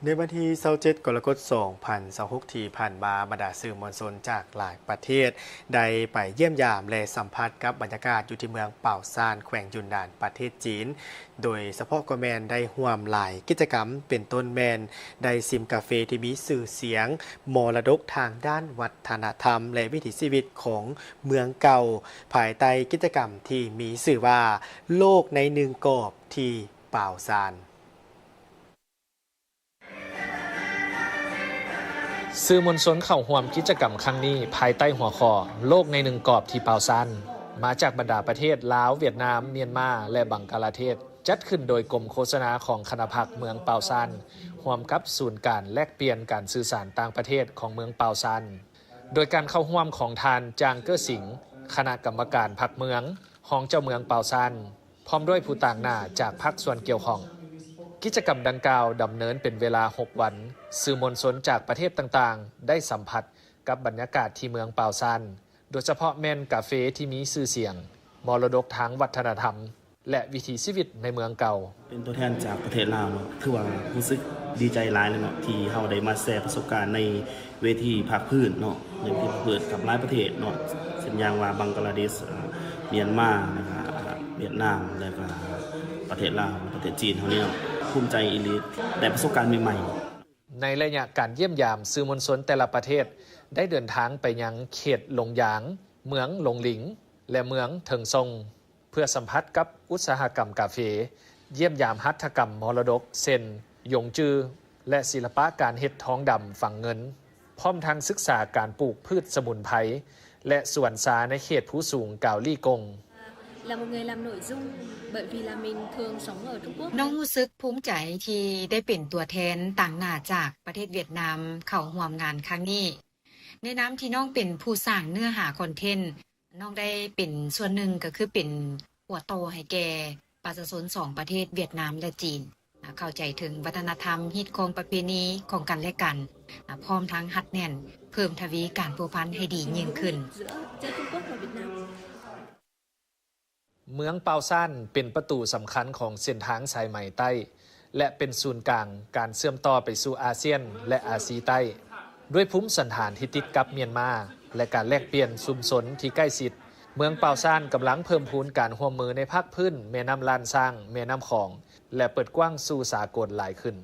ໃນວັນທີຊາວເຈັດ ກໍລະກົດ ສອງພັນຊາວຫົກ ທີ່ຜ່ານມາ, ບັນດາສື່ມວນຊົນຈາກຫຼາຍປະເທດ ໄດ້ໄປຢ້ຽມຢາມ ແລະ ສຳຜັດກັບບັນຍາກາດຢູ່ທີ່ເມືອງປາວຊານ ແຂວງຢຸນນານ ປະເທດຈີນ, ໂດຍສະເພາະກໍແມ່ນໄດ້ຮ່ວມຫຼາຍກິດຈະກຳ, ເປັນຕົ້ນແມ່ນໄດ້ຊິມກາເຟທີ່ມີຊື່ສຽງ, ມໍລະດົກທາງດ້ານວັດທະນະທຳ ແລະ ວິຖີຊີວິດຂອງເມືອງເກົ່າ, ພາຍໃຕ້ກິດຈະກຳທີ່ມີຊື່ວ່າ ໂລກໃນໜຶ່ງກອບທີ່ປາວຊານ. ສື່ມວນຊົນເຂົ້າຮ່ວມກິດຈະກຳຄັ້ງນີ້ ພາຍໃຕ້ຫົວຂໍ້ ໂລກໃນໜຶ່ງກອບທີ່ປາວຊານ, ມາຈາກບັນດາປະເທດລາວ, ຫວຽດນາມ, ມຽນມາ ແລະ ບັງກາລາເທດ, ຈັດຂຶ້ນໂດຍກົມໂຄສະນາຂອງຄະນະພັກເມືອງປາວຊານ, ຮ່ວມກັບສູນການແລກປ່ຽນການສື່ສານຕ່າງປະເທດຂອງເມືອງປາວຊານ, ໂດຍການເຂົ້າຮ່ວມຂອງທ່ານ ຈາງ ເກີ້ຊິງ, ຄະນະກຳມະການພັກເມືອງ, ຮອງເຈົ້າເມືອງປາວຊານ, ພ້ອມດ້ວຍຜູ້ຕາງໜ້າຈາກພາກສ່ວນກ່ຽວຂ້ອງ. ກິດຈະກຳດັ່ງກ່າວດຳເນີນເປັນເວລາຫົກວັນ, ສື່ມວນຊົນຈາກປະເທດຕ່າງໆ ໄດ້ສຳຜັດກັບບັນຍາກາດທີ່ເມືອງປາວຊານ, ໂດຍສະເພາະແມ່ນກາເຟທີ່ມີຊື່ສຽງ, ມໍລະດົກທາງວັດທະນະທຳ ແລະ ວິຖີຊີວິດໃນເມືອງເກົ່າ. ເປັນຕົວແທນຈາກປະເທດລາວເນາະ, ຖືວ່າຮູ້ສຶກດີໃຈຫຼາຍເລີຍເນາະ ທີ່ເຮົາໄດ້ມາແຊປະສົບການໃນເວທີພາກພື້ນເນາະ, ໃນເວທີພາກພື້ນກັບຫຼາຍປະເທດເນາະ, ເຊັ່ນຢ່າງວ່າບັງກະລາເດດ, ເອີ່ ມຽນມາ, ແລ້ວກະຫວຽດນາມ, ແລ້ວກະປະເທດລາວ, ປະເທດຈີນເຮົານີ້ເນາະ. ພູມໃຈອີ່ຫຼີ, ໄດ້ປະສົບການໃໝ່ໆ. ໃນໄລຍະການຢ້ຽມຢາມ, ສື່ມວນຊົນແຕ່ລະປະເທດໄດ້ເດີນທາງໄປຍັງເຂດລົງຢາງ, ເມືອງລົງລິງ ແລະ ເມືອງເທິງຊົງ ເພື່ອສຳຜັດກັບອຸດສາຫະກຳກາເຟ, ຢ້ຽມຢາມຫັດຖະກຳມໍລະດົກ ເຊັ່ນ ຢົງຈື່ ແລະ ສິລະປະການເຮັດທອງດຳຝັງເງິນ, ພ້ອມທັງສຶກສາການປູກພືດສະໝຸນໄພ ແລະ ສວນຊາໃນເຂດພູສູງກາວລີກົງ. Là một người làm nội dung, bởi vì là mình thường sống ở Trung Quốc. ນ້ອງຮູ້ສຶກພູມໃຈທີ່ໄດ້ເປັນຕົວແທນຕາງໜ້າຈາກປະເທດຫວຽດນາມເຂົ້າຮ່ວມງານຄັ້ງນີ້. ໃນນາມທີ່ນ້ອງເປັນຜູ້ສ້າງເນື້ອຫາຄອນເທັນ, ນ້ອງໄດ້ເປັນສ່ວນໜຶ່ງ ກໍຄືເປັນຫົວຕໍ່ໃຫ້ແກ່ປະຊາຊົນສອງປະເທດຫວຽດນາມ ແລະ ຈີນ ເຂົ້າໃຈເຖິງວັດທະນະທຳ, ຮີດຄອງປະເພນີຂອງກັນ ແລະ ກັນ, ພ້ອມທັງຮັດແໜ້ນເພີ່ມທະວີການພົວພັນໃຫ້ດີຍິ່ງຂຶ້ນ. Giữa, giữa Trung Quốc và Việt Nam. ເມືອງປາວຊານເປັນປະຕູສຳຄັນຂອງເສັ້ນທາງສາຍໄໝໃຕ້ ແລະ ເປັນສູນກາງການເຊື່ອມຕໍ່ໄປສູ່ອາຊຽນ ແລະ ອາຊີໃຕ້. ດ້ວຍພູມສັນຖານທີ່ຕິດກັບມຽນມາ ແລະ ການແລກປ່ຽນຊຸມຊົນທີ່ໃກ້ຊິດ, ເມືອງປາວຊານກຳລັງເພີ່ມພູນການຮ່ວມມືໃນພາກພື້ນແມ່ນ້ຳລ້ານຊ້າງ, ແມ່ນ້ຳຂອງ ແລະ ເປີດກວ້າງສູ່ສາກົນຫຼາຍຂຶ້ນ.